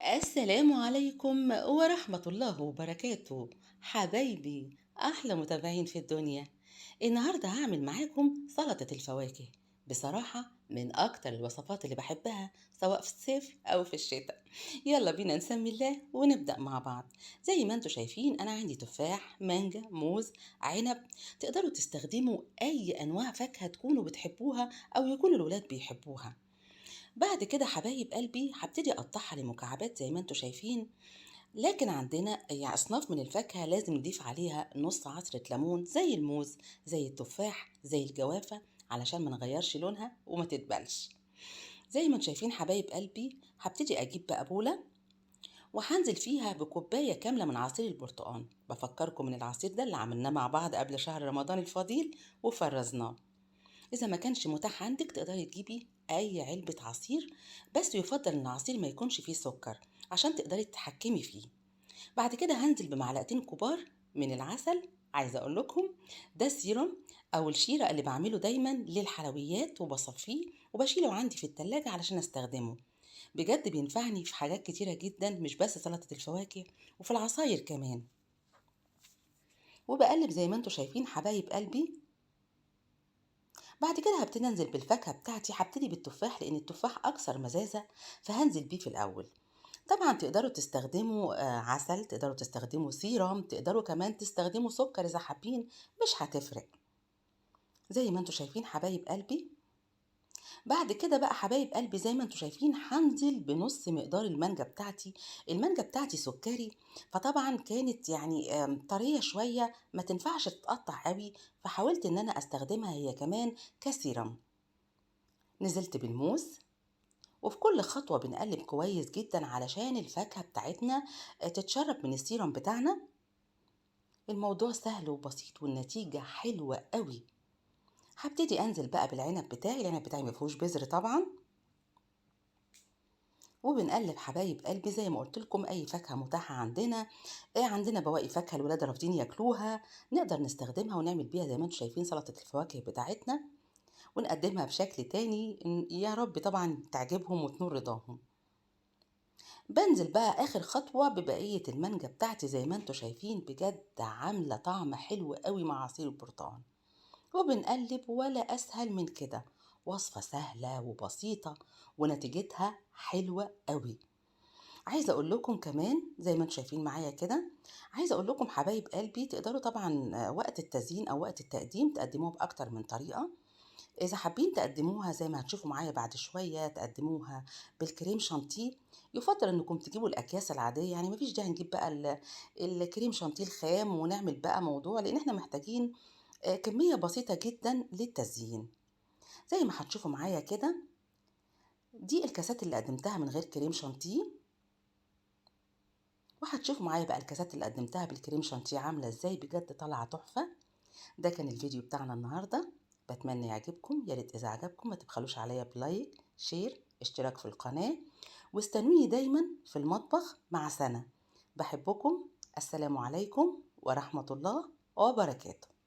السلام عليكم ورحمة الله وبركاته. حبايبي، أحلى متابعين في الدنيا. النهاردة هعمل معاكم سلطة الفواكه. بصراحة من أكتر الوصفات اللي بحبها سواء في الصيف أو في الشتاء. يلا بينا نسمي الله ونبدأ مع بعض. زي ما انتم شايفين أنا عندي تفاح، مانجا، موز، عنب. تقدروا تستخدموا أي أنواع فاكهة تكونوا بتحبوها أو يكونوا الولاد بيحبوها. بعد كده حبايب قلبي هبتدي أقطعها لمكعبات زي ما انتم شايفين. لكن عندنا يعني أصناف من الفاكهة لازم نضيف عليها نص عصرة ليمون، زي الموز، زي التفاح، زي الجوافة، علشان ما نغيرش لونها وما تدبلش. زي ما انتم شايفين حبايب قلبي هبتدي أجيب بقى بولة وهنزل فيها بكوباية كاملة من عصير البرتقال. بفكركم من العصير ده اللي عملناه مع بعض قبل شهر رمضان الفضيل وفرزناه. إذا ما كانش متاح عندك تقدري تجيبي أي علبة عصير، بس يفضل إن العصير ما يكونش فيه سكر عشان تقدري تتحكمي فيه. بعد كده هنزل بمعلقتين كبار من العسل. عايزة أقول لكم ده السيروم أو الشيرة اللي بعمله دايما للحلويات، وبصفيه وبشيله عندي في التلاجة علشان أستخدمه. بجد بينفعني في حاجات كتيرة جدا، مش بس سلطة الفواكه، وفي العصاير كمان. وبقلب زي ما انتم شايفين حبايب قلبي. بعد كده هبتدي انزل بالفاكهة بتاعتي. هبتدي بالتفاح لان التفاح اكثر مزازة، فهنزل بيه في الاول. طبعا تقدروا تستخدموا عسل، تقدروا تستخدموا سيرم، تقدروا كمان تستخدموا سكر اذا حابين، مش هتفرق. زي ما انتم شايفين حبايب قلبي. بعد كده بقى حبايب قلبي زي ما انتم شايفين هنزل بنص مقدار المانجا بتاعتي. المانجا بتاعتي سكري، فطبعا كانت يعني طرية شوية، ما تنفعش تتقطع قوي، فحاولت ان انا استخدمها هي كمان كسيرم. نزلت بالموز، وفي كل خطوة بنقلب كويس جدا علشان الفاكهة بتاعتنا تتشرب من السيرم بتاعنا. الموضوع سهل وبسيط والنتيجة حلوة قوي. هبتدي انزل بقى بالعنب بتاعي. العنب بتاعي ما فيهوش بذر طبعا. وبنقلب حبايب قلبي زي ما قلت لكم اي فاكهه متاحه عندنا. عندنا بواقي فاكهه الولاد رافضين ياكلوها، نقدر نستخدمها ونعمل بيها زي ما انتم شايفين سلطه الفواكه بتاعتنا، ونقدمها بشكل تاني يا رب طبعا تعجبهم وتنور رضاهم. بنزل بقى اخر خطوه ببقيه المانجا بتاعتي زي ما انتم شايفين، بجد عامله طعم حلو قوي مع عصير البرتقال. وبنقلب، ولا أسهل من كده. وصفة سهلة وبسيطة ونتيجتها حلوة قوي. عايزة أقول لكم كمان زي ما انتم شايفين معايا كده، عايزة أقول لكم حبايب قلبي تقدروا طبعا وقت التزيين أو وقت التقديم تقدموها بأكتر من طريقة. إذا حابين تقدموها زي ما هتشوفوا معايا بعد شوية، تقدموها بالكريم شانتيه. يفضل إنكم تجيبوا الأكياس العادية، يعني مفيش داعي نجيب بقى الكريم شانتيه الخام ونعمل بقى موضوع، لأن احنا محتاجين كمية بسيطة جدا للتزيين. زي ما هتشوفوا معايا كده، دي الكاسات اللي قدمتها من غير كريم شانتيه، وهتشوفوا معايا بقى الكاسات اللي قدمتها بالكريم شانتيه عاملة ازاي. بجد طالعة تحفة. ده كان الفيديو بتاعنا النهاردة، بتمنى يعجبكم. يا ريت إذا عجبكم ما تبخلوش عليا ب like، share، اشتراك في القناة، واستنوني دايما في المطبخ مع سنة. بحبكم. السلام عليكم ورحمة الله وبركاته.